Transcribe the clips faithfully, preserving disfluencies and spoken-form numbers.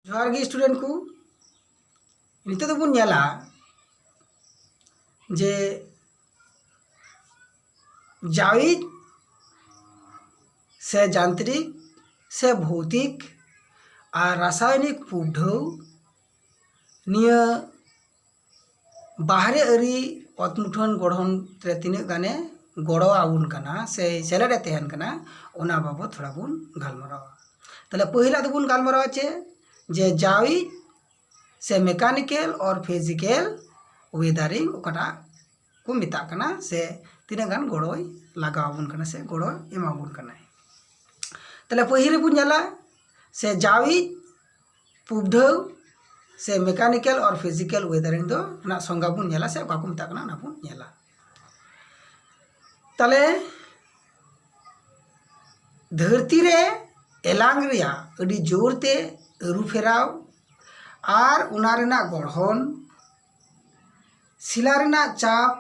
ᱡᱚᱦᱟᱨ ᱜᱮ student ᱠᱚ, ᱱᱤᱛᱚᱜ ᱫᱚᱵᱚᱱ ᱧᱮᱞᱟ ᱡᱮ ᱡᱟᱣᱤᱡ ᱥᱮ ᱡᱟᱱᱛᱨᱤᱠ ᱥᱮ ᱵᱷᱳᱣᱛᱤᱠ ᱟᱨ ᱨᱟᱥᱟᱭᱚᱱᱤᱠ ᱯᱩᱰᱷᱟᱹᱣ ᱱᱤᱭᱟᱹ ᱵᱟᱦᱨᱮ ᱟᱹᱨᱤ ᱚᱛ ᱢᱩᱴᱷᱟᱹᱱ ᱜᱚᱲᱦᱚᱱ ᱨᱮ ᱛᱤᱱᱟᱹᱜ ᱜᱟᱱᱮ ᱜᱚᱲᱚ ᱟᱵᱚᱱ ᱠᱟᱱᱟ ᱥᱮ ᱥᱮᱞᱮᱫ ᱮ ᱛᱟᱦᱮᱱ ᱠᱟᱱᱟ, ᱚᱱᱟ ᱵᱟᱵᱚᱫ ᱛᱷᱚᱲᱟ ᱵᱚᱱ ᱜᱟᱞᱢᱟᱨᱟᱣᱟ᱾ ᱛᱟᱦᱞᱮ ᱯᱟᱹᱦᱤᱞᱟᱜ ᱫᱚᱵᱚᱱ ᱜᱟᱞᱢᱟᱨᱟᱣᱟ ᱪᱮᱫ, ᱡᱮ ᱡᱟᱣᱤᱡ ᱥᱮ mechanical or physical weathering ᱚᱠᱟᱴᱟᱜ ᱠᱚ ᱢᱮᱛᱟᱜ ᱠᱟᱱᱟ ᱥᱮ ᱛᱤᱱᱟᱹᱜ ᱜᱟᱱ ᱜᱚᱲᱚᱭ ᱞᱟᱜᱟᱣ ᱟᱵᱚᱱ ᱠᱟᱱᱟ ᱥᱮ ᱜᱚᱲᱚᱭ ᱮᱢᱟᱵᱚᱱ ᱠᱟᱱᱟᱭ᱾ ᱛᱟᱦᱞᱮ ᱯᱟᱹᱦᱤᱞ ᱨᱮᱵᱚᱱ ᱧᱮᱞᱟ ᱥᱮ ᱡᱟᱣᱤᱡ ᱯᱩᱵᱰᱷᱟᱹᱣ ᱥᱮ mechanical or physical weathering ᱫᱚ ᱨᱮᱱᱟᱜ ᱥᱚᱝᱜᱟ ᱵᱚᱱ ᱧᱮᱞᱟ ᱥᱮ ᱚᱠᱟ ᱠᱚ ᱢᱮᱛᱟᱜ ᱠᱟᱱᱟ, ᱚᱱᱟ ᱵᱚᱱ ᱧᱮᱞᱟ᱾ ᱛᱟᱦᱞᱮ ᱫᱷᱟᱹᱨᱛᱤ ᱨᱮ ᱮᱞᱟᱝ ᱨᱮᱭᱟᱜ ᱟᱹᱰᱤ ᱡᱳᱨ ᱛᱮ ᱟᱹᱨᱩ ᱯᱷᱮᱨᱟᱣ ᱟᱨ ᱚᱱᱟ ᱨᱮᱱᱟᱜ ᱜᱚᱲᱦᱚᱱ, ᱥᱤᱞᱟ ᱨᱮᱱᱟᱜ ᱪᱟᱯ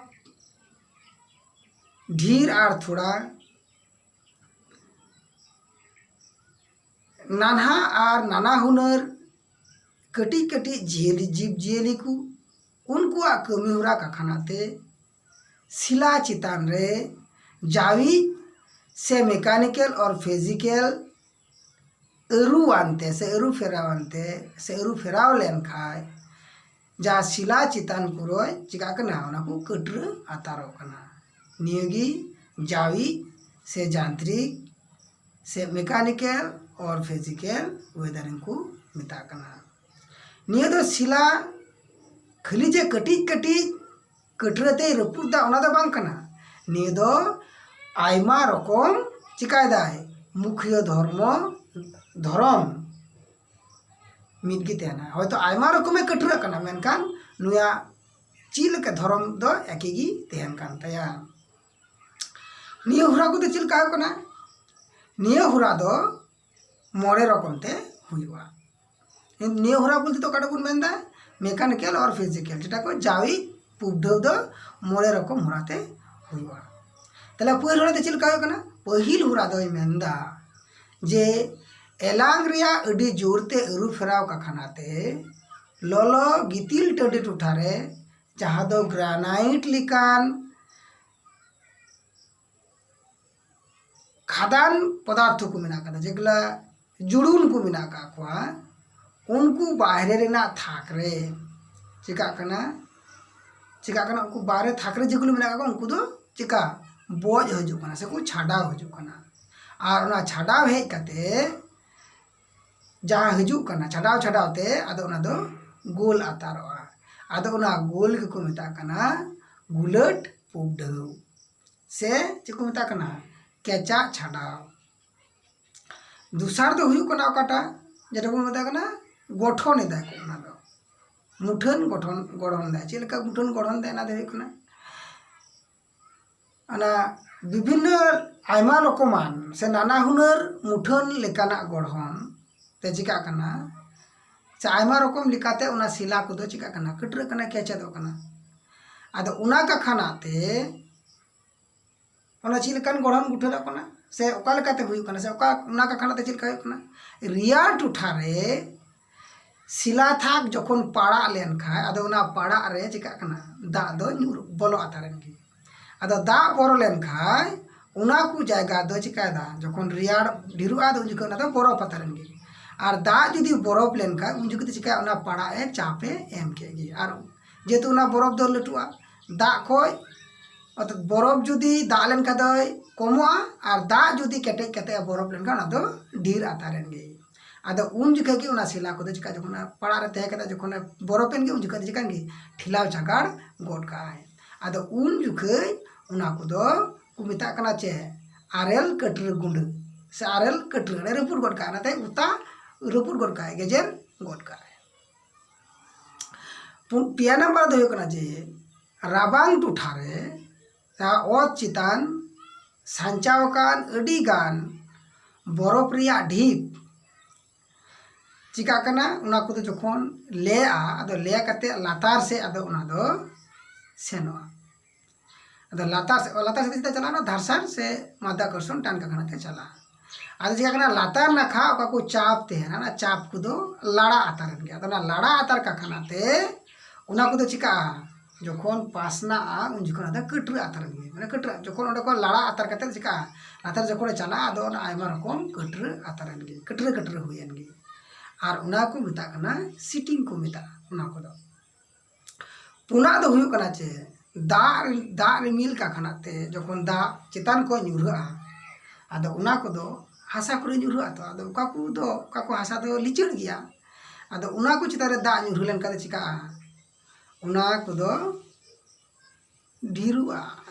ᱰᱷᱮᱨ ᱟᱨ ᱛᱷᱚᱲᱟ, ᱱᱟᱱᱦᱟ ᱟᱨ ᱱᱟᱱᱟ ᱦᱩᱱᱟᱹᱨ ᱠᱟᱹᱴᱤᱡ ᱠᱟᱹᱴᱤᱡ ᱡᱤᱭᱟᱹᱞᱤ, ᱡᱤᱵᱽ ᱡᱤᱭᱟᱹᱞᱤ ᱠᱚ, ᱩᱱᱠᱩᱣᱟᱜ ᱠᱟᱹᱢᱤ ᱦᱚᱨᱟ ᱠᱟᱠᱷᱟᱱᱟᱜ ᱛᱮ ᱥᱤᱞᱟ ᱪᱮᱛᱟᱱ ᱨᱮ ᱡᱟᱣᱤᱡ ᱥᱮ mechanical or physical ᱟᱹᱨᱩᱣᱟᱱ ᱛᱮ ᱥᱮ ᱟᱹᱨᱩ ᱯᱷᱮᱨᱟᱣ ᱟᱱᱛᱮ ᱥᱮ ᱟᱹᱨᱩ ᱯᱷᱮᱨᱟᱣ ᱞᱮᱱ ᱠᱷᱟᱡ ᱡᱟ ᱥᱤᱞᱟ ᱪᱮᱛᱟᱱ ᱠᱚᱨᱮ ᱪᱤᱠᱟᱹᱜ ᱠᱟᱱᱟ, ᱚᱱᱟ ᱠᱚ ᱠᱟᱹᱴᱨᱟᱹ ᱟᱛᱟᱨᱚᱜ ᱠᱟᱱᱟ᱾ ᱱᱤᱭᱟᱹ ᱜᱮ ᱡᱟᱣᱤᱡ ᱥᱮ ᱡᱟᱱᱛᱨᱤᱠ ᱥᱮ mechanical or physical weathering ᱠᱚ ᱢᱮᱛᱟᱜ ᱠᱟᱱᱟ᱾ ᱱᱤᱭᱟᱹ ᱫᱚ ᱥᱤᱞᱟ ᱠᱷᱟᱹᱞᱤ ᱡᱮ ᱠᱟᱹᱴᱤᱡ ᱠᱟᱹᱴᱤᱡ ᱠᱟᱹᱴᱨᱟᱹ ᱛᱮᱭ ᱨᱟᱹᱯᱩᱫ ᱫᱟ, ᱚᱱᱟ ᱫᱚ ᱵᱟᱝ ᱠᱟᱱᱟ᱾ ᱱᱤᱭᱟᱹ ᱫᱚ ᱟᱭᱢᱟ ᱨᱚᱠᱚᱢ ᱪᱤᱠᱟᱭ ᱫᱟᱭ, ᱢᱩᱠᱷᱤᱭᱟᱹ ᱫᱷᱚᱨᱢᱚ, ᱫᱷᱚᱨᱚᱢ ᱢᱤᱫ ᱜᱮ ᱛᱟᱦᱮᱱᱟ᱾ ᱦᱚᱭᱛᱳ ᱟᱭᱢᱟ ᱨᱚᱠᱚᱢᱮ ᱠᱟᱹᱴᱨᱟᱹᱜ ᱠᱟᱱᱟ, ᱢᱮᱱᱠᱷᱟᱱ ᱱᱩᱭᱟᱜ ᱪᱮᱫ ᱞᱮᱠᱟ ᱫᱷᱚᱨᱚᱢ ᱫᱚ ᱮᱠᱮ ᱜᱮ ᱛᱟᱦᱮᱱ ᱠᱟᱱ ᱛᱟᱭᱟ᱾ ᱱᱤᱭᱟᱹ ᱦᱚᱨᱟ ᱠᱚᱫᱚ ᱪᱮᱫ ᱞᱮᱠᱟ ᱦᱩᱭᱩᱜ ᱠᱟᱱᱟ? ᱱᱤᱭᱟᱹ ᱦᱚᱨᱟ ᱫᱚ ᱢᱚᱬᱮ ᱨᱚᱠᱚᱢ ᱛᱮ ᱦᱩᱭᱩᱜᱼᱟ᱾ ᱱᱤᱭᱟᱹ ᱦᱚᱨᱟ ᱵᱚᱞᱛᱮ ᱫᱚ ᱚᱠᱟᱴᱟᱜ ᱵᱚᱱ ᱢᱮᱱᱫᱟ? Mechanical or physical, ᱡᱮᱴᱟ ᱠᱚ ᱡᱟᱣᱤᱡ ᱯᱩᱵᱰᱷᱟᱹᱣ ᱫᱚ ᱢᱚᱬᱮ ᱨᱚᱠᱚᱢ ᱦᱚᱨᱟ ᱛᱮ ᱦᱩᱭᱩᱜᱼᱟ᱾ ᱛᱟᱦᱞᱮ ᱯᱟᱹᱦᱤᱞ ᱦᱚᱨᱟ ᱫᱚ ᱪᱮᱫ ᱞᱮᱠᱟ ᱦᱩᱭᱩᱜ ᱠᱟᱱᱟ? ᱯᱟᱹᱦᱤᱞ ᱦᱚᱨᱟ ᱫᱚᱭ ᱢᱮᱱᱫᱟ ᱡᱮ ᱮᱞᱟᱝ ᱨᱮᱭᱟᱜ ᱟᱹᱰᱤ ᱡᱳᱨ ᱛᱮ ᱟᱹᱨᱩ ᱯᱷᱮᱨᱟᱣ ᱠᱟᱠᱷᱟᱱᱟ ᱛᱮ ᱞᱚᱞᱚ ᱜᱤᱛᱤᱞ ᱴᱟᱺᱰᱤ ᱴᱚᱴᱷᱟ ᱨᱮ ᱡᱟᱦᱟᱸ ᱫᱚ ᱜᱨᱟᱱᱟᱭᱤᱴ ᱞᱮᱠᱟᱱ ᱠᱷᱟᱫᱟᱱ ᱯᱚᱫᱟᱨᱛᱷᱚ ᱠᱚ ᱢᱮᱱᱟᱜ ᱟᱠᱟᱫᱟ, ᱡᱮᱜᱩᱞᱟ ᱡᱩᱲᱩᱱ ᱠᱚ ᱢᱮᱱᱟᱜ ᱟᱠᱟᱫ ᱠᱚᱣᱟ, ᱩᱱᱠᱩ ᱵᱟᱦᱨᱮ ᱨᱮᱱᱟᱜ ᱛᱷᱟᱠ ᱨᱮ ᱪᱤᱠᱟᱜ ᱠᱟᱱᱟ, ᱪᱤᱠᱟᱜ ᱠᱟᱱᱟ, ᱩᱱᱠᱩ ᱵᱟᱦᱨᱮ ᱛᱷᱟᱠ ᱨᱮ ᱡᱮᱜᱩᱞᱟ ᱢᱮᱱᱟᱜ ᱟᱠᱟᱫ ᱠᱚᱣᱟ, ᱩᱱᱠᱩ ᱫᱚ ᱪᱤᱠᱟ ᱵᱚᱡ ᱦᱤᱡᱩᱜ ᱠᱟᱱᱟ ᱥᱮᱠᱚ ᱪᱷᱟᱰᱟᱣ ᱦᱤᱡᱩᱜ ᱠᱟᱱᱟ᱾ ᱟᱨ ᱚᱱᱟ ᱪᱷᱟᱰᱟᱣ ᱦᱮᱡ ᱠᱟᱛᱮ ᱡᱟᱦᱟᱸ ᱦᱤᱡᱩᱜ ᱠᱟᱱᱟ ᱪᱷᱟᱰᱟᱣ ᱪᱷᱟᱰᱟᱣ ᱛᱮ, ᱟᱫᱚ ᱚᱱᱟ ᱫᱚ ᱜᱳᱞ ᱟᱛᱟᱨᱚᱜᱼᱟ᱾ ᱟᱫᱚ ᱚᱱᱟ ᱜᱳᱞ ᱜᱮᱠᱚ ᱢᱮᱛᱟᱜ ᱠᱟᱱᱟ ᱜᱩᱞᱟᱹᱴ ᱯᱩᱵᱰᱷᱟᱹᱣ ᱥᱮ ᱪᱮᱫ ᱠᱚ ᱢᱮᱛᱟᱜ ᱠᱟᱱᱟ, ᱠᱮᱪᱟᱜ ᱪᱷᱟᱰᱟᱣ᱾ ᱫᱚᱥᱟᱨ ᱫᱚ ᱦᱩᱭᱩᱜ ᱠᱟᱱᱟ ᱚᱠᱟᱴᱟᱜ, ᱡᱮᱴᱟ ᱵᱚᱱ ᱢᱮᱛᱟᱜ ᱠᱟᱱᱟ ᱜᱚᱴᱷᱚᱱ ᱮᱫᱟ ᱠᱚ, ᱚᱱᱟ ᱫᱚ ᱢᱩᱴᱷᱟᱹᱱ ᱜᱚᱴᱷᱚᱱ, ᱜᱚᱲᱦᱚᱱ ᱮᱫᱟ᱾ ᱪᱮᱫ ᱞᱮᱠᱟ ᱢᱩᱴᱷᱟᱹᱱ ᱜᱚᱲᱦᱚᱱ ᱮᱫᱟ, ᱚᱱᱟ ᱫᱚ ᱦᱩᱭᱩᱜ ᱠᱟᱱᱟ ᱚᱱᱟ ᱵᱤᱵᱷᱤᱱᱱᱚ ᱟᱭᱢᱟ ᱨᱚᱠᱚᱢᱟᱱ ᱥᱮ ᱱᱟᱱᱟ ᱦᱩᱱᱟᱹᱨ ᱢᱩᱴᱷᱟᱹᱱ ᱞᱮᱠᱟᱱᱟᱜ ᱜᱚᱲᱦᱚᱱ ᱛᱮ ᱪᱤᱠᱟᱜ ᱠᱟᱱᱟ, ᱥᱮ ᱟᱭᱢᱟ ᱨᱚᱠᱚᱢ ᱞᱮᱠᱟᱛᱮ ᱚᱱᱟ ᱥᱤᱞᱟ ᱠᱚᱫᱚ ᱪᱤᱠᱟᱜ ᱠᱟᱱᱟ, ᱠᱟᱹᱴᱨᱟᱹᱜ ᱠᱟᱱᱟ, ᱠᱮᱪᱮᱫᱚᱜ ᱠᱟᱱᱟ᱾ ᱟᱫᱚ ᱚᱱᱟ ᱠᱟᱠᱷᱟᱱᱟᱜ ᱛᱮ ᱚᱱᱟ ᱪᱮᱫ ᱞᱮᱠᱟᱱ ᱜᱚᱲᱦᱚᱱ ᱜᱩᱴᱷᱟᱹᱱᱚᱜ ᱠᱟᱱᱟ ᱥᱮ ᱚᱠᱟ ᱞᱮᱠᱟᱛᱮ ᱦᱩᱭᱩᱜ ᱠᱟᱱᱟ ᱥᱮ ᱚᱠᱟ, ᱚᱱᱟ ᱠᱟᱠᱷᱟᱱᱟᱜ ᱛᱮ ᱪᱮᱫ ᱞᱮᱠᱟ ᱦᱩᱭᱩᱜ ᱠᱟᱱᱟ, ᱨᱮᱭᱟᱲ ᱴᱚᱴᱷᱟ ᱨᱮ ᱥᱤᱞᱟ ᱛᱷᱟᱠ ᱡᱚᱠᱷᱚᱱ ᱯᱟᱲᱟᱜ ᱞᱮᱱᱠᱷᱟᱱ, ᱟᱫᱚ ᱚᱱᱟ ᱯᱟᱲᱟᱜ ᱨᱮ ᱪᱤᱠᱟᱜ ᱠᱟᱱᱟ, ᱫᱟᱜ ᱫᱚ ᱧᱩᱨ ᱵᱚᱞᱚ ᱟᱛᱟᱨᱮᱱ ᱜᱮ᱾ ᱟᱫᱚ ᱫᱟᱜ ᱵᱚᱞᱚ ᱞᱮᱱᱠᱷᱟᱱ ᱚᱱᱟ ᱠᱚ ᱡᱟᱭᱜᱟ ᱫᱚ ᱪᱤᱠᱟᱭᱮᱫᱟ, ᱡᱚᱠᱷᱚᱱ ᱨᱮᱭᱟᱲ ᱰᱷᱮᱨᱚᱜᱼᱟ, ᱟᱫᱚ ᱩᱱ ᱡᱚᱠᱷᱚᱱ ᱚᱱᱟ ᱫᱚ ᱵᱚᱨᱚᱯ ᱟᱛᱟᱨᱮᱱ ᱜᱮ᱾ ᱟᱨ ᱫᱟᱜ ᱡᱩᱫᱤ ᱵᱚᱨᱚᱯ ᱞᱮᱱᱠᱷᱟᱱ, ᱩᱱ ᱡᱚᱠᱷᱚᱱ ᱫᱚ ᱪᱤᱠᱟᱹᱭᱟ, ᱚᱱᱟ ᱯᱟᱲᱟᱜ ᱮ ᱪᱟᱯ ᱮ ᱮᱢ ᱠᱮᱫ ᱜᱮ᱾ ᱟᱨ ᱡᱮᱦᱮᱛᱩ ᱚᱱᱟ ᱵᱚᱨᱚᱯ ᱫᱚ ᱞᱟᱹᱴᱩᱜᱼᱟ, ᱫᱟᱜ ᱠᱷᱚᱡ, ᱚᱨᱛᱷᱟᱛ ᱵᱚᱨᱚᱯ ᱡᱩᱫᱤ ᱫᱟᱜ ᱞᱮᱱᱠᱷᱟᱱ ᱫᱚᱭ ᱠᱚᱢᱚᱜᱼᱟ, ᱟᱨ ᱫᱟᱜ ᱡᱩᱫᱤ ᱠᱮᱴᱮᱡ ᱠᱟᱛᱮ ᱵᱚᱨᱚᱯ ᱞᱮᱱᱠᱷᱟᱱ ᱚᱱᱟ ᱫᱚ ᱰᱷᱮᱨ ᱟᱛᱟᱨᱮᱱ ᱜᱮ᱾ ᱟᱫᱚ ᱩᱱ ᱡᱚᱠᱷᱚᱱ ᱜᱮ ᱚᱱᱟ ᱥᱤᱞᱟ ᱠᱚᱫᱚ ᱪᱤᱠᱟ, ᱡᱚᱠᱷᱚᱱ ᱚᱱᱟ ᱯᱟᱲᱟᱜ ᱨᱮ ᱛᱟᱦᱮᱸ ᱠᱟᱛᱮ ᱡᱚᱠᱷᱚᱱ ᱵᱚᱨᱚᱯ ᱮᱱ ᱜᱮ, ᱩᱱ ᱡᱚᱠᱷᱚᱱ ᱫᱚ ᱪᱤᱠᱟᱹᱭᱮᱱ ᱜᱮ, ᱴᱷᱮᱞᱟᱣ ᱪᱟᱜᱟᱲ ᱜᱚᱫ ᱠᱟᱜᱼᱟᱭ᱾ ᱟᱫᱚ ᱩᱱ ᱡᱚᱠᱷᱚᱱ ᱚᱱᱟ ᱠᱚᱫᱚ ᱠᱚ ᱢᱮᱛᱟᱜ ᱠᱟᱱᱟ ᱪᱮᱫ, ᱟᱨᱮᱞ ᱠᱟᱹᱴᱨᱟᱹ ᱜᱩᱸᱰᱟᱹ ᱥᱮ ᱟᱨᱮᱞ ᱠᱟᱹᱴᱨᱟᱹ ᱨᱮ ᱨᱟᱹᱯᱩᱫ ᱜᱚᱫ ᱠᱟᱜᱼᱟᱭ, ᱚᱱᱟᱛᱮ ᱚᱛᱟ ᱨᱟᱹᱯᱩᱫ ᱜᱚᱫ ᱠᱟᱜᱼᱟᱭ, ᱜᱮᱡᱮᱨ ᱜᱚᱫ ᱠᱟᱜᱼᱟᱭ᱾ ᱯᱩᱱ, ᱯᱮᱭᱟ ᱱᱟᱢᱵᱟᱨ ᱫᱚ ᱦᱩᱭᱩᱜ ᱠᱟᱱᱟ ᱡᱮ ᱨᱟᱵᱟᱝ ᱴᱚᱴᱷᱟ ᱨᱮ ᱡᱟᱦᱟᱸ ᱚᱛ ᱪᱮᱛᱟᱱ ᱥᱟᱧᱪᱟᱣ ᱟᱠᱟᱱ ᱟᱹᱰᱤ ᱜᱟᱱ ᱵᱚᱨᱚᱯ ᱨᱮᱭᱟᱜ ᱰᱷᱤᱯ ᱪᱤᱠᱟᱜ ᱠᱟᱱᱟ, ᱚᱱᱟ ᱠᱚᱫᱚ ᱡᱚᱠᱷᱚᱱ ᱞᱮᱜᱼᱟ, ᱟᱫᱚ ᱞᱮ ᱠᱟᱛᱮ ᱞᱟᱛᱟᱨ ᱥᱮᱫ ᱟᱫᱚ ᱚᱱᱟ ᱫᱚ ᱥᱮᱱᱚᱜᱼᱟ᱾ ᱟᱫᱚ ᱞᱟᱛᱟᱨ ᱥᱮᱫ, ᱞᱟᱛᱟᱨ ᱥᱮᱫ ᱪᱮᱫᱟᱜ ᱪᱟᱞᱟᱜᱼᱟ? ᱚᱱᱟ ᱫᱷᱟᱨᱥᱟᱱ ᱥᱮ ᱢᱟᱫᱽᱫᱷᱟᱠᱚᱨᱥᱚᱱ ᱴᱟᱱ ᱠᱟᱠᱷᱟᱱᱟ ᱛᱮ ᱪᱟᱞᱟᱜᱼᱟ᱾ ᱟᱫᱚ ᱪᱤᱠᱟᱹᱜ ᱠᱟᱱᱟ, ᱞᱟᱛᱟᱨ ᱱᱟᱠᱷᱟ ᱚᱠᱟ ᱠᱚ ᱪᱟᱯ ᱛᱟᱦᱮᱱᱟ, ᱚᱱᱟ ᱪᱟᱯ ᱠᱚᱫᱚ ᱞᱟᱲᱟ ᱟᱛᱟᱨ ᱮᱱ ᱜᱮ᱾ ᱟᱫᱚ ᱚᱱᱟ ᱞᱟᱲᱟ ᱟᱛᱟᱨ ᱠᱟᱠᱷᱟᱱᱟ ᱛᱮ ᱚᱱᱟ ᱠᱚᱫᱚ ᱪᱤᱠᱟᱹᱜᱼᱟ, ᱡᱚᱠᱷᱚᱱ ᱯᱟᱥᱱᱟᱜᱼᱟ ᱩᱱ ᱡᱚᱠᱷᱚᱱ ᱟᱫᱚ ᱠᱟᱹᱴᱨᱟᱹ ᱟᱛᱟᱨ ᱮᱱ ᱜᱮ᱾ ᱢᱟᱱᱮ ᱠᱟᱹᱴᱨᱟᱹ, ᱡᱚᱠᱷᱚᱱ ᱚᱸᱰᱮ ᱠᱷᱚᱱ ᱞᱟᱲᱟ ᱟᱛᱟᱨ ᱠᱟᱛᱮ ᱪᱤᱠᱟᱹᱜᱼᱟ, ᱞᱟᱛᱟᱨ ᱡᱚᱠᱷᱚᱱᱮ ᱪᱟᱞᱟᱜᱼᱟ, ᱟᱫᱚ ᱚᱱᱟ ᱟᱭᱢᱟ ᱨᱚᱠᱚᱢ ᱠᱟᱹᱴᱨᱟᱹ ᱟᱛᱟᱨ ᱮᱱ ᱜᱮ, ᱠᱟᱹᱴᱨᱟᱹ ᱠᱟᱹᱴᱨᱟᱹ ᱦᱩᱭᱮᱱ ᱜᱮ᱾ ᱟᱨ ᱚᱱᱟ ᱠᱚ ᱢᱮᱛᱟᱜ ᱠᱟᱱᱟ ᱥᱤᱴᱤᱝ ᱠᱚ ᱢᱮᱛᱟᱜᱼᱟ ᱚᱱᱟ ᱠᱚᱫᱚ᱾ ᱯᱩᱱᱟᱜ ᱫᱚ ᱦᱩᱭᱩᱜ ᱠᱟᱱᱟ ᱪᱮ, ᱫᱟᱜ, ᱫᱟᱜ ᱨᱤᱢᱤᱞ ᱠᱟᱠᱷᱟᱱᱟᱜ ᱛᱮ ᱡᱚᱠᱷᱚᱱ ᱫᱟᱜ ᱪᱮᱛᱟᱱ ᱠᱷᱚᱱ ᱧᱩᱨᱦᱟᱹᱜᱼᱟ, ᱟᱫᱚ ᱚᱱᱟ ᱠᱚᱫᱚ ᱦᱟᱥᱟ ᱠᱚᱨᱮ ᱧᱩᱨᱦᱟᱹᱜᱼᱟ ᱛᱚ᱾ ᱟᱫᱚ ᱚᱠᱟ ᱠᱚ ᱫᱚ, ᱚᱠᱟ ᱠᱚ ᱦᱟᱥᱟ ᱫᱚ ᱞᱤᱪᱟᱹᱲ ᱜᱮᱭᱟ, ᱟᱫᱚ ᱚᱱᱟ ᱠᱚ ᱪᱮᱛᱟᱱ ᱨᱮ ᱫᱟᱜ ᱧᱩᱨᱦᱟᱹ ᱞᱮᱱᱠᱷᱟᱱ ᱫᱚ ᱪᱤᱠᱟᱹᱜᱼᱟ, ᱚᱱᱟ ᱠᱚᱫᱚ ᱰᱷᱮᱨᱚᱜᱼᱟ,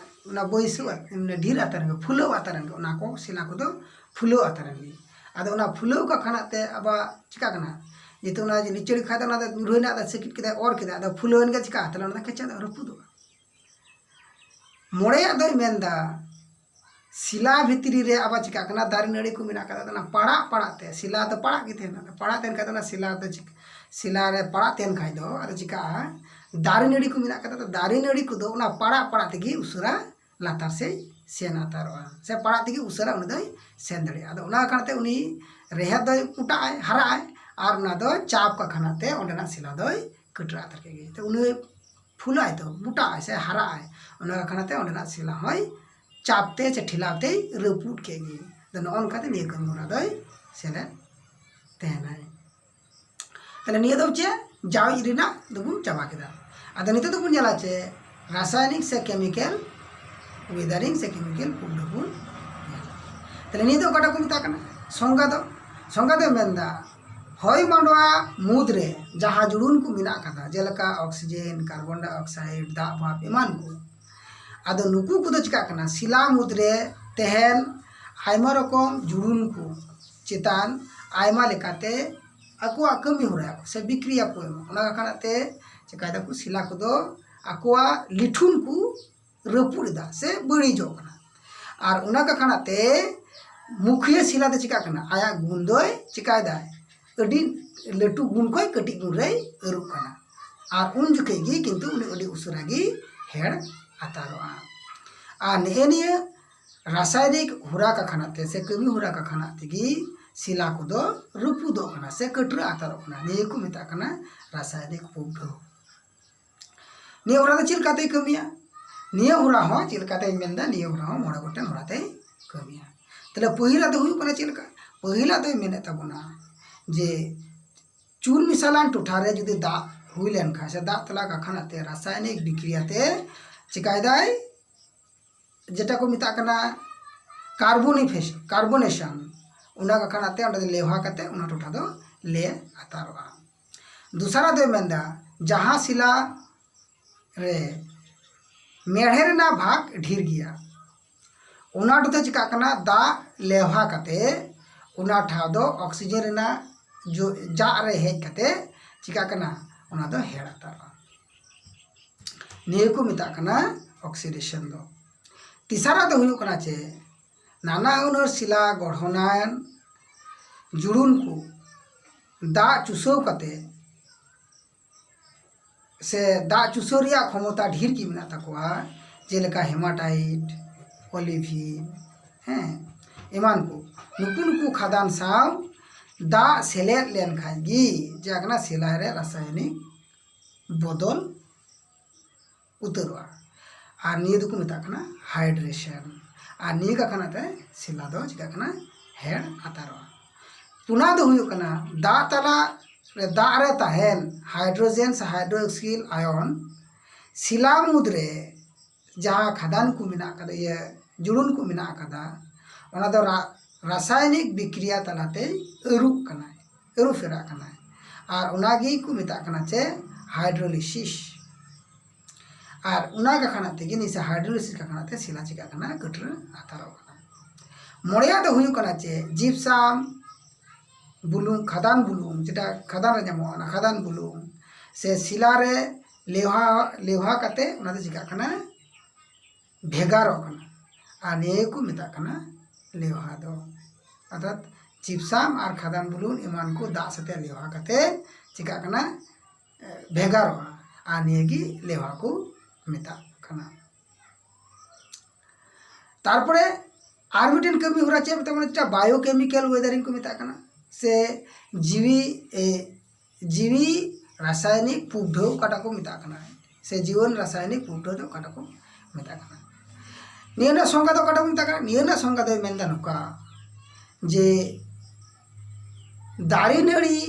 ᱚᱱᱟ ᱵᱟᱹᱭᱥᱟᱹᱣ ᱟᱛ-, ᱢᱟᱱᱮ ᱰᱷᱮᱨ ᱟᱛᱟᱨ ᱮᱱ ᱜᱮ, ᱯᱷᱩᱞᱟᱹᱣ ᱟᱛᱟᱨ ᱮᱱ ᱜᱮ, ᱚᱱᱟ ᱠᱚ ᱥᱤᱞᱟ ᱠᱚᱫᱚ ᱯᱷᱩᱞᱟᱹᱣ ᱟᱛᱟᱨ ᱮᱱ ᱜᱮ᱾ ᱟᱫᱚ ᱚᱱᱟ ᱯᱷᱩᱞᱟᱹᱣ ᱠᱟᱜ ᱠᱷᱟᱱᱟᱜ ᱛᱮ ᱟᱵᱟᱨ ᱪᱤᱠᱟᱹᱜ ᱠᱟᱱᱟ, ᱡᱮᱦᱮᱛᱩ ᱚᱱᱟ ᱡᱮ ᱞᱤᱪᱟᱹᱲ ᱠᱷᱟᱡ ᱫᱚ ᱚᱱᱟ ᱫᱚ ᱧᱩᱨᱦᱟᱹᱭᱮᱱᱟ, ᱟᱫᱚ ᱥᱮᱠᱤᱴ ᱠᱮᱫᱟᱭ, ᱚᱨ ᱠᱮᱫᱟᱭ, ᱟᱫᱚ ᱯᱷᱩᱞᱟᱹᱣ ᱮᱱ ᱜᱮ, ᱪᱤᱠᱟᱹᱜᱼᱟ ᱛᱟᱦᱞᱮ ᱚᱱᱟ ᱫᱚ ᱠᱮᱪᱟ ᱫᱚ ᱨᱟᱹᱯᱩᱫᱚᱜᱼᱟ᱾ ᱢᱚᱬᱮᱭᱟᱜ ᱫᱚᱭ ᱢᱮᱱᱫᱟ, ᱥᱤᱞᱟ ᱵᱷᱤᱛᱨᱤ ᱨᱮ ᱟᱵᱟᱨ ᱪᱤᱠᱟᱹᱜ ᱠᱟᱱᱟ, ᱫᱟᱨᱮ ᱱᱟᱹᱲᱤ ᱠᱚ ᱢᱮᱱᱟᱜ ᱠᱟᱫᱟ, ᱚᱱᱟ ᱯᱟᱲᱟᱜ ᱯᱟᱲᱟᱜ ᱛᱮ, ᱥᱤᱞᱟ ᱫᱚ ᱯᱟᱲᱟᱜ ᱜᱮ ᱛᱟᱦᱮᱱᱟ, ᱯᱟᱲᱟᱜ ᱛᱟᱦᱮᱱ ᱠᱷᱟᱡ ᱫᱚ ᱚᱱᱟ ᱥᱤᱞᱟ ᱫᱚ ᱪᱤᱠ-, ᱥᱤᱞᱟ ᱨᱮ ᱯᱟᱲᱟᱜ ᱛᱟᱦᱮᱱ ᱠᱷᱟᱡ ᱫᱚ ᱟᱫᱚ ᱪᱤᱠᱟᱹᱜᱼᱟ, ᱫᱟᱨᱮ ᱱᱟᱹᱲᱤ ᱠᱚ ᱢᱮᱱᱟᱜ ᱠᱟᱫᱟ, ᱫᱟᱨᱮ ᱱᱟᱹᱲᱤ ᱠᱚᱫᱚ ᱚᱱᱟ ᱯᱟᱲᱟᱜ ᱯᱟᱲᱟᱜ ᱛᱮᱜᱮ ᱩᱥᱟᱹᱨᱟ ᱞᱟᱛᱟᱨ ᱥᱮᱫ ᱥᱮᱱ ᱟᱛᱟᱨᱚᱜᱼᱟ, ᱥᱮ ᱯᱟᱲᱟᱜ ᱛᱮᱜᱮ ᱩᱥᱟᱹᱨᱟ ᱩᱱᱤ ᱫᱚᱭ ᱥᱮᱱ ᱫᱟᱲᱮᱭᱟᱜᱼᱟ᱾ ᱟᱫᱚ ᱚᱱᱟ ᱠᱟᱨᱚᱱ ᱛᱮ ᱩᱱᱤ ᱨᱮᱦᱮᱫ ᱫᱚᱭ ᱢᱚᱴᱟᱜ ᱟᱭ, ᱦᱟᱨᱟᱜ ᱟᱭ, ᱟᱨ ᱚᱱᱟ ᱫᱚ ᱪᱟᱯ ᱠᱟᱜ ᱠᱷᱟᱱᱟᱜ ᱛᱮ ᱚᱸᱰᱮᱱᱟᱜ ᱥᱤᱞᱟ ᱫᱚᱭ ᱠᱟᱹᱴᱨᱟᱹ ᱟᱛᱟᱨ ᱠᱮᱫ ᱜᱮ᱾ ᱛᱚ ᱩᱱᱤ ᱯᱷᱩᱞᱟᱜ ᱟᱭ ᱛᱚ, ᱢᱚᱴᱟᱜ ᱟᱭ ᱥᱮ ᱦᱟᱨᱟᱜ ᱟᱭ, ᱚᱱᱟ ᱠᱟᱨᱚᱱ ᱛᱮ ᱚᱸᱰᱮᱱᱟᱜ ᱥᱤᱞᱟ ᱦᱚᱸᱭ ᱪᱟᱯ ᱛᱮ ᱥᱮ ᱴᱷᱮᱞᱟᱣ ᱛᱮᱭ ᱨᱟᱹᱯᱩᱫ ᱠᱮᱫ ᱜᱮ᱾ ᱟᱫᱚ ᱱᱚᱜᱼᱚ ᱱᱚᱝᱠᱟ ᱛᱮ ᱱᱤᱭᱟᱹ ᱠᱟᱹᱢᱤ ᱦᱚᱨᱟ ᱫᱚᱭ ᱥᱮᱞᱮᱫ ᱛᱟᱦᱮᱱᱟᱭ᱾ ᱛᱟᱦᱞᱮ ᱱᱤᱭᱟᱹ ᱫᱚ ᱪᱮᱫ, ᱡᱟᱣᱤᱡ ᱨᱮᱱᱟᱜ ᱫᱚᱵᱚᱱ ᱪᱟᱵᱟ ᱠᱮᱫᱟ᱾ ᱟᱫᱚ ᱱᱤᱛᱚᱜ ᱫᱚᱵᱚᱱ ᱧᱮᱞᱟ ᱪᱮ ᱨᱟᱥᱟᱭᱚᱱᱤᱠ ᱥᱮ ᱠᱮᱢᱤᱠᱮᱞ ᱣᱮᱫᱟᱨᱤᱝ ᱥᱮ ᱠᱮᱢᱤᱠᱮᱞ ᱯᱩᱰ ᱵᱚᱱ ᱧᱮᱞᱟ᱾ ᱛᱟᱦᱞᱮ ᱱᱤᱭᱟᱹ ᱫᱚ ᱚᱠᱟᱴᱟᱜ ᱠᱚ ᱢᱮᱛᱟᱜ ᱠᱟᱱᱟ? ᱥᱚᱝᱜᱷᱟ ᱫᱚ, ᱥᱚᱝᱜᱷᱟ ᱫᱚᱭ ᱢᱮᱱᱫᱟ ᱦᱚᱭ ᱢᱟᱸᱰᱣᱟ ᱢᱩᱫᱽᱨᱮ ᱡᱟᱦᱟᱸ ᱡᱩᱲᱩᱱ ᱠᱚ ᱢᱮᱱᱟᱜ ᱠᱟᱫᱟ, ᱡᱮᱞᱮᱠᱟ ᱚᱠᱥᱤᱡᱮᱱ, ᱠᱟᱨᱵᱚᱱ ᱰᱟᱭᱚᱠᱥᱟᱭᱤᱰ, ᱫᱟᱜ ᱵᱷᱟᱯ ᱮᱢᱟᱱ ᱠᱚ, ᱟᱫᱚ ᱱᱩᱠᱩ ᱠᱚᱫᱚ ᱪᱤᱠᱟᱹᱜ ᱠᱟᱱᱟ? ᱥᱤᱞᱟ ᱢᱩᱫᱽᱨᱮ ᱛᱟᱦᱮᱱ ᱟᱭᱢᱟ ᱨᱚᱠᱚᱢ ᱡᱩᱲᱩᱱ ᱠᱚ ᱪᱮᱛᱟᱱ ᱟᱭᱢᱟ ᱞᱮᱠᱟᱛᱮ ᱟᱠᱚᱣᱟᱜ ᱠᱟᱹᱢᱤ ᱦᱚᱨᱟᱭᱟᱠᱚ ᱥᱮ ᱵᱤᱠᱨᱤᱭᱟ ᱠᱚ ᱮᱢᱟ᱾ ᱚᱱᱟ ᱠᱟᱨᱚᱱᱟᱜ ᱛᱮ ᱪᱤᱠᱟᱹᱭ ᱫᱟᱠᱚ? ᱥᱤᱞᱟ ᱠᱚᱫᱚ ᱟᱠᱚᱣᱟᱜ ᱞᱤᱴᱷᱩᱱ ᱠᱚ ᱨᱟᱹᱯᱩᱫ ᱮᱫᱟ ᱥᱮ ᱵᱟᱹᱲᱤᱡᱚᱜ ᱠᱟᱱᱟ᱾ ᱟᱨ ᱚᱱᱟ ᱠᱟᱨᱚᱱᱟᱜ ᱛᱮ ᱢᱩᱠᱷᱤᱭᱟᱹ ᱥᱤᱞᱟ ᱫᱚ ᱪᱤᱠᱟᱹᱜ ᱠᱟᱱᱟ? ᱟᱭᱟᱜ ᱜᱩᱱ ᱫᱚᱭ ᱪᱤᱠᱟᱹᱭ ᱫᱟᱭ? ᱟᱹᱰᱤ ᱞᱟᱹᱴᱩ ᱜᱩᱱ ᱠᱷᱚᱱ ᱠᱟᱹᱴᱤᱡ ᱜᱩᱱ ᱨᱮᱭ ᱟᱹᱨᱩᱜ ᱠᱟᱱᱟ᱾ ᱟᱨ ᱩᱱ ᱡᱚᱠᱷᱮᱡ ᱜᱮ ᱠᱤᱱᱛᱩ ᱩᱱᱤ ᱟᱹᱰᱤ ᱩᱥᱟᱹᱨᱟ ᱜᱮ ᱦᱮᱲ ᱟᱛᱟᱨᱚᱜᱼᱟ᱾ ᱟᱨ ᱱᱮᱜᱼᱮ ᱱᱤᱭᱟᱹ ᱨᱟᱥᱟᱭᱚᱱᱤᱠ ᱦᱚᱨᱟ ᱠᱟᱠᱷᱟᱱᱟᱜ ᱛᱮ ᱥᱮ ᱠᱟᱹᱢᱤ ᱦᱚᱨᱟ ᱠᱟᱠᱷᱟᱱᱟᱜ ᱛᱮᱜᱮ ᱥᱤᱞᱟ ᱠᱚᱫᱚ ᱨᱟᱹᱯᱩᱫᱚᱜ ᱠᱟᱱᱟ ᱥᱮ ᱠᱟᱹᱴᱨᱟᱹ ᱟᱛᱟᱨᱚᱜ ᱠᱟᱱᱟ᱾ ᱱᱤᱭᱟᱹ ᱠᱚ ᱢᱮᱛᱟᱜ ᱠᱟᱱᱟ ᱨᱟᱥᱟᱭᱚᱱᱤᱠ ᱯᱨᱚᱵᱷᱟᱵᱽ᱾ ᱱᱤᱭᱟᱹ ᱦᱚᱨᱟ ᱫᱚ ᱪᱮᱫ ᱞᱮᱠᱟᱛᱮᱭ ᱠᱟᱹᱢᱤᱭᱟ? ᱱᱤᱭᱟᱹ ᱦᱚᱨᱟ ᱦᱚᱸ ᱪᱮᱫ ᱞᱮᱠᱟᱛᱮᱧ ᱢᱮᱱᱫᱟ, ᱱᱤᱭᱟᱹ ᱦᱚᱨᱟ ᱦᱚᱸ ᱢᱚᱬᱮ ᱜᱚᱴᱮᱱ ᱦᱚᱨᱟᱛᱮᱭ ᱠᱟᱹᱢᱤᱭᱟ᱾ ᱛᱟᱦᱞᱮ ᱯᱟᱹᱦᱤᱞᱟᱜ ᱫᱚ ᱦᱩᱭᱩᱜ ᱠᱟᱱᱟ ᱪᱮᱫ ᱞᱮᱠᱟ? ᱯᱟᱹᱦᱤᱞᱟᱜ ᱫᱚᱭ ᱢᱮᱱᱮᱫ ᱛᱟᱵᱚᱱᱟ ᱡᱮ ᱪᱩᱱ ᱢᱮᱥᱟᱞᱟᱱ ᱴᱚᱴᱷᱟ ᱨᱮ ᱡᱩᱫᱤ ᱫᱟᱜ ᱦᱩᱭ ᱞᱮᱱᱠᱷᱟᱱ ᱥᱮ ᱫᱟᱜ ᱛᱟᱞᱟ ᱠᱟᱠᱷᱟᱱᱟᱜ ᱛᱮ ᱨᱟᱥᱟᱭᱚᱱᱤᱠ ᱵᱤᱠᱨᱤᱭᱟ ᱛᱮ ᱪᱤᱠᱟᱭ ᱫᱟᱭ, ᱡᱮᱴᱟ ᱠᱚ ᱢᱮᱛᱟᱜ ᱠᱟᱱᱟ ᱠᱟᱨᱵᱚᱱᱤᱯᱷᱮᱥ ᱠᱟᱨᱵᱚᱱᱮᱥᱚᱱ, ᱚᱱᱟ ᱠᱟᱠᱷᱟᱱᱟᱜ ᱛᱮ ᱚᱸᱰᱮ ᱫᱚ ᱞᱮᱣᱦᱟ ᱠᱟᱛᱮ ᱚᱱᱟ ᱴᱚᱴᱷᱟ ᱫᱚ ᱞᱮ ᱟᱛᱟᱨᱚᱜᱼᱟ᱾ ᱫᱚᱥᱟᱨᱟᱜ ᱫᱚᱭ ᱢᱮᱱᱫᱟ ᱡᱟᱦᱟᱸ ᱥᱤᱞᱟ ᱨᱮ ᱢᱮᱲᱦᱮ ᱨᱮᱱᱟᱜ ᱵᱷᱟᱜᱽ ᱰᱷᱮᱨ ᱜᱮᱭᱟ, ᱚᱱᱟ ᱴᱚᱴᱷᱟ ᱪᱤᱠᱟᱜ ᱠᱟᱱᱟ, ᱫᱟᱜ ᱞᱮᱣᱦᱟ ᱠᱟᱛᱮ ᱚᱱᱟ ᱴᱷᱟᱶ ᱫᱚ ᱚᱠᱥᱤᱡᱮᱱ ᱨᱮᱱᱟᱜ ᱡᱚ- ᱡᱟᱜ ᱨᱮ ᱦᱮᱡ ᱠᱟᱛᱮ ᱪᱤᱠᱟᱜ ᱠᱟᱱᱟ, ᱚᱱᱟ ᱫᱚ ᱦᱮᱲ ᱟᱛᱟᱨᱚᱜᱼᱟ᱾ ᱱᱤᱭᱟᱹ ᱠᱚ ᱢᱮᱛᱟᱜ ᱠᱟᱱᱟ ᱚᱠᱥᱤᱰᱮᱥᱚᱱ ᱫᱚ᱾ ᱛᱮᱥᱟᱨᱟᱜ ᱫᱚ ᱦᱩᱭᱩᱜ ᱠᱟᱱᱟ ᱪᱮ ᱱᱟᱱᱟ ᱦᱩᱱᱟᱹᱨ ᱥᱤᱞᱟ ᱜᱚᱲᱦᱚᱱᱟᱭᱟᱱ ᱡᱩᱲᱩᱱ ᱠᱚ ᱫᱟᱜ ᱪᱩᱥᱟᱹᱣ ᱠᱟᱛᱮ ᱥᱮ ᱫᱟᱜ ᱪᱩᱥᱟᱹᱣ ᱨᱮᱭᱟᱜ ᱠᱷᱚᱢᱚᱛᱟ ᱰᱷᱮᱨ ᱜᱮ ᱢᱮᱱᱟᱜ ᱛᱟᱠᱚᱣᱟ, ᱡᱮᱞᱮᱠᱟ ᱦᱮᱢᱟᱴᱟᱭᱤᱴ, ᱚᱞᱤᱵᱷᱤᱱ, ᱦᱮᱸ, ᱮᱢᱟᱱ ᱠᱚ᱾ ᱱᱩᱠᱩ ᱱᱩᱠᱩ ᱠᱷᱟᱫᱟᱱ ᱥᱟᱶ ᱫᱟᱜ ᱥᱮᱞᱮᱫ ᱞᱮᱱᱠᱷᱟᱱ ᱜᱮ ᱡᱮ ᱠᱟᱱᱟ ᱥᱤᱞᱟ ᱨᱮ ᱨᱟᱥᱟᱭᱚᱱᱤᱠ ᱵᱚᱫᱚᱞ ᱩᱛᱟᱹᱨᱚᱜᱼᱟ᱾ ᱟᱨ ᱱᱤᱭᱟᱹ ᱫᱚᱠᱚ ᱢᱮᱛᱟᱜ ᱠᱟᱱᱟ ᱦᱟᱭᱰᱨᱮᱥᱚᱱ᱾ ᱟᱨ ᱱᱤᱭᱟᱹ ᱠᱟᱠᱷᱟᱱᱟᱜ ᱛᱮ ᱥᱤᱞᱟ ᱫᱚ ᱪᱤᱠᱟᱹᱜ ᱠᱟᱱᱟ? ᱦᱮᱲ ᱟᱛᱟᱨᱚᱜᱼᱟ᱾ ᱯᱩᱱᱟ ᱫᱚ ᱦᱩᱭᱩᱜ ᱠᱟᱱᱟ ᱫᱟᱜ ᱛᱟᱞᱟ ᱨᱮ, ᱫᱟᱜ ᱨᱮ ᱛᱟᱦᱮᱱ ᱦᱟᱭᱰᱨᱳᱡᱮᱱ ᱥᱮ ᱦᱟᱭᱰᱨᱳᱠᱥᱤᱞ ᱟᱭᱚᱱ ᱥᱤᱞᱟ ᱢᱩᱫᱽᱨᱮ ᱡᱟᱦᱟᱸ ᱠᱷᱟᱫᱟᱱ ᱠᱚ ᱢᱮᱱᱟᱜ ᱠᱟᱫᱟ, ᱤᱭᱟᱹ ᱡᱩᱲᱩᱱ ᱠᱚ ᱢᱮᱱᱟᱜ ᱠᱟᱫᱟ, ᱚᱱᱟ ᱫᱚ ᱨᱟ- ᱨᱟᱥᱟᱭᱚᱱᱤᱠ ᱵᱤᱠᱨᱤᱭᱟ ᱛᱟᱞᱟᱛᱮ ᱟᱹᱨᱩᱜ ᱠᱟᱱᱟᱭ, ᱟᱹᱨᱩ ᱯᱷᱮᱨᱟᱜ ᱠᱟᱱᱟᱭ᱾ ᱟᱨ ᱚᱱᱟ ᱜᱮ ᱠᱚ ᱢᱮᱛᱟᱜ ᱠᱟᱱᱟ ᱪᱮ ᱦᱟᱭᱰᱨᱳᱞᱤᱥᱤᱥ᱾ ᱟᱨ ᱚᱱᱟ ᱠᱟᱠᱷᱟᱱᱟᱜ ᱛᱮᱜᱮ ᱱᱤᱭᱟᱹ ᱦᱟᱭᱰᱨᱳᱞᱤᱥᱤᱥ ᱠᱟᱠᱷᱟᱱᱟᱜ ᱛᱮ ᱥᱤᱞᱟ ᱪᱤᱠᱟᱹᱜ ᱠᱟᱱᱟ? ᱠᱟᱹᱴᱨᱟᱹ ᱟᱛᱟᱨᱚᱜ ᱠᱟᱱᱟ᱾ ᱢᱚᱬᱮᱭᱟᱜ ᱫᱚ ᱦᱩᱭᱩᱜ ᱠᱟᱱᱟ ᱪᱮ ᱡᱤᱯᱥᱟᱢ ᱵᱩᱞᱩᱝ, ᱠᱷᱟᱫᱟᱱ ᱵᱩᱞᱩᱝ, ᱡᱮᱴᱟ ᱠᱷᱟᱫᱟᱱ ᱨᱮ ᱧᱟᱢᱚᱜᱼᱟ, ᱚᱱᱟ ᱠᱷᱟᱫᱟᱱ ᱵᱩᱞᱩᱝ ᱥᱮ ᱥᱤᱞᱟ ᱨᱮ ᱞᱮᱣᱦᱟ, ᱞᱮᱣᱦᱟ ᱠᱟᱛᱮ ᱚᱱᱟ ᱫᱚ ᱪᱤᱠᱟᱹᱜ ᱠᱟᱱᱟ? ᱵᱷᱮᱜᱟᱨᱚᱜ ᱠᱟᱱᱟ᱾ ᱟᱨ ᱱᱤᱭᱟᱹ ᱜᱮᱠᱚ ᱢᱮᱛᱟᱜ ᱠᱟᱱᱟ ᱞᱮᱣᱦᱟ ᱫᱚ᱾ ᱚᱨᱛᱷᱟᱛ ᱡᱤᱯᱥᱟᱢ ᱟᱨ ᱠᱷᱟᱫᱟᱱ ᱵᱩᱞᱩᱝ ᱮᱢᱟᱱ ᱠᱚ ᱫᱟᱜ ᱥᱟᱛᱮ ᱞᱮᱣᱦᱟ ᱠᱟᱛᱮ ᱪᱤᱠᱟᱹᱜ ᱠᱟᱱᱟ? ᱮ, ᱵᱷᱮᱜᱟᱨᱚᱜᱼᱟ᱾ ᱟᱨ ᱱᱤᱭᱟᱹ ᱜᱮ ᱞᱮᱣᱦᱟ ᱠᱚ ᱢᱮᱛᱟᱜ ᱠᱟᱱᱟ᱾ ᱛᱟᱨᱯᱚᱨᱮ ᱟᱨ ᱢᱤᱫᱴᱮᱱ ᱠᱟᱹᱢᱤ ᱦᱚᱨᱟ ᱪᱮᱫ ᱢᱮᱛᱟᱜ ᱠᱟᱱᱟ? ᱵᱟᱭᱳ ᱠᱮᱢᱤᱠᱮᱞ ᱳᱭᱮᱫᱟᱨᱤᱝ ᱠᱚ ᱢᱮᱛᱟᱜ ᱠᱟᱱᱟ, ᱥᱮ ᱡᱤᱣᱤ ᱮ, ᱡᱤᱣᱤ ᱨᱟᱥᱟᱭᱚᱱᱤᱠ ᱯᱩᱰᱷᱟᱹᱣ ᱚᱠᱟᱴᱟᱜ ᱠᱚ ᱢᱮᱛᱟᱜ ᱠᱟᱱᱟ, ᱥᱮ ᱡᱤᱣᱚᱱ ᱨᱟᱥᱟᱭᱚᱱᱤᱠ ᱯᱩᱰᱷᱟᱹᱣ ᱫᱚ ᱚᱠᱟᱴᱟᱜ ᱠᱚ ᱢᱮᱛᱟᱜ ᱠᱟᱱᱟ᱾ ᱱᱤᱭᱟᱹ ᱨᱮᱱᱟᱜ ᱥᱚᱝᱠᱟ ᱫᱚ ᱚᱠᱟᱴᱟᱜ ᱠᱚ ᱢᱮᱛᱟᱜ ᱠᱟᱱᱟ? ᱱᱤᱭᱟᱹ ᱨᱮᱱᱟᱜ ᱥᱚᱝᱠᱟ ᱫᱚᱭ ᱢᱮᱱᱫᱟ ᱱᱚᱝᱠᱟ ᱡᱮ ᱫᱟᱨᱮ ᱱᱟᱹᱲᱤ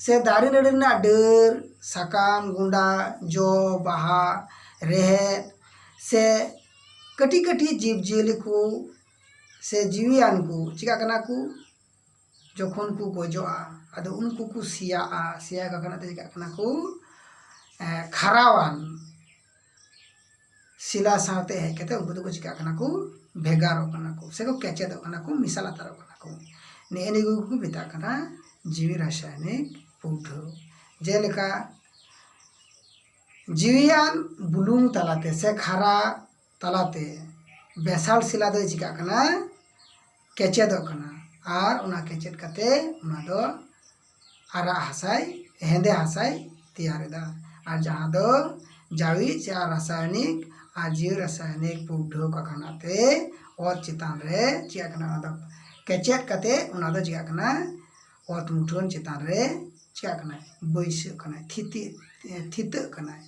ᱥᱮ ᱫᱟᱨᱮ ᱱᱟᱹᱲᱤ ᱨᱮᱱᱟᱜ ᱰᱟᱹᱨ, ᱥᱟᱠᱟᱢ, ᱜᱩᱸᱰᱟ, ᱡᱚ, ᱵᱟᱦᱟ, ᱨᱮᱦᱮᱫ ᱥᱮ ᱠᱟᱹᱴᱤᱡ ᱠᱟᱹᱴᱤᱡ ᱡᱤᱵᱽ ᱡᱤᱭᱟᱹᱞᱤ ᱠᱚ ᱥᱮ ᱡᱤᱣᱤᱭᱟᱱ ᱠᱚ ᱪᱤᱠᱟᱹᱜ ᱠᱟᱱᱟ ᱠᱚ? ᱡᱚᱠᱷᱚᱱ ᱠᱚ ᱜᱚᱡᱚᱜᱼᱟ, ᱟᱫᱚ ᱩᱱᱠᱩ ᱠᱚ ᱥᱮᱭᱟᱜᱼᱟ᱾ ᱥᱮᱭᱟ ᱠᱟᱠᱷᱱᱟ ᱛᱮ ᱪᱤᱠᱟᱹᱜ ᱠᱟᱱᱟ ᱠᱚ? ᱮ, ᱠᱷᱟᱨᱟᱣᱟᱱ ᱥᱤᱞᱟ ᱥᱟᱶᱛᱮ ᱦᱮᱡ ᱠᱟᱛᱮ ᱩᱱᱠᱩ ᱫᱚᱠᱚ ᱪᱤᱠᱟᱹᱜ ᱠᱟᱱᱟ ᱠᱚ? ᱵᱷᱮᱜᱟᱨᱚᱜ ᱠᱟᱱᱟ ᱠᱚ, ᱥᱮᱠᱚ ᱠᱮᱪᱮᱫᱚᱜ ᱠᱟᱱᱟ ᱠᱚ, ᱢᱮᱥᱟ ᱞᱟᱛᱟᱨᱚᱜ ᱠᱟᱱᱟ ᱠᱚ᱾ ᱱᱮᱜᱼᱮ ᱱᱤᱭᱟᱹ ᱠᱚᱜᱮ ᱠᱚ ᱢᱮᱛᱟᱜ ᱠᱟᱱᱟ ᱡᱤᱣᱤ ᱨᱟᱥᱟᱭᱚᱱᱤᱠ ᱯᱩᱰᱷᱟᱹᱣ᱾ ᱡᱮᱞᱮᱠᱟ ᱡᱤᱣᱤᱭᱟᱱ ᱵᱩᱞᱩᱝ ᱛᱟᱞᱟᱛᱮ ᱥᱮ ᱠᱷᱟᱨᱟ ᱛᱟᱞᱟᱛᱮ ᱵᱮᱥᱟᱞ ᱥᱤᱞᱟ ᱫᱚᱭ ᱪᱤᱠᱟᱹᱜ ᱠᱟᱱᱟ? ᱠᱮᱪᱮᱫᱚᱜ ᱠᱟᱱᱟ᱾ ᱟᱨ ᱚᱱᱟ ᱠᱮᱪᱮᱫ ᱠᱟᱛᱮ ᱚᱱᱟ ᱫᱚ ᱟᱨᱟᱜ ᱦᱟᱥᱟᱭ, ᱦᱮᱸᱫᱮ ᱦᱟᱥᱟᱭ ᱛᱮᱭᱟᱨ ᱮᱫᱟ᱾ ᱟᱨ ᱡᱟᱦᱟᱸ ᱫᱚ ᱡᱟᱣᱤᱡ ᱥᱮ ᱟᱨ ᱨᱟᱥᱟᱭᱚᱱᱤᱠ ᱟᱨ ᱡᱤᱣᱤ ᱨᱟᱥᱟᱭᱚᱱᱤᱠ ᱯᱩᱰᱷᱟᱹᱣ ᱠᱟᱠᱷᱱᱟ ᱛᱮ ᱚᱛ ᱪᱮᱛᱟᱱ ᱨᱮ ᱪᱤᱠᱟᱹᱜ ᱠᱟᱱᱟ? ᱚᱱᱟ ᱫᱚ ᱠᱮᱪᱮᱫ ᱠᱟᱛᱮ ᱚᱱᱟ ᱫᱚ ᱪᱤᱠᱟᱹᱜ ᱠᱟᱱᱟ? ᱚᱛ ᱢᱩᱴᱷᱟᱹᱱ ᱪᱮᱛᱟᱱ ᱨᱮ ᱪᱤᱠᱟᱹᱜ ᱠᱟᱱᱟᱭ? ᱵᱟᱹᱭᱥᱟᱹᱜ ᱠᱟᱱᱟᱭ, ᱛᱷᱤᱛᱤ-, ᱛᱷᱤᱛᱟᱹᱜ ᱠᱟᱱᱟᱭ᱾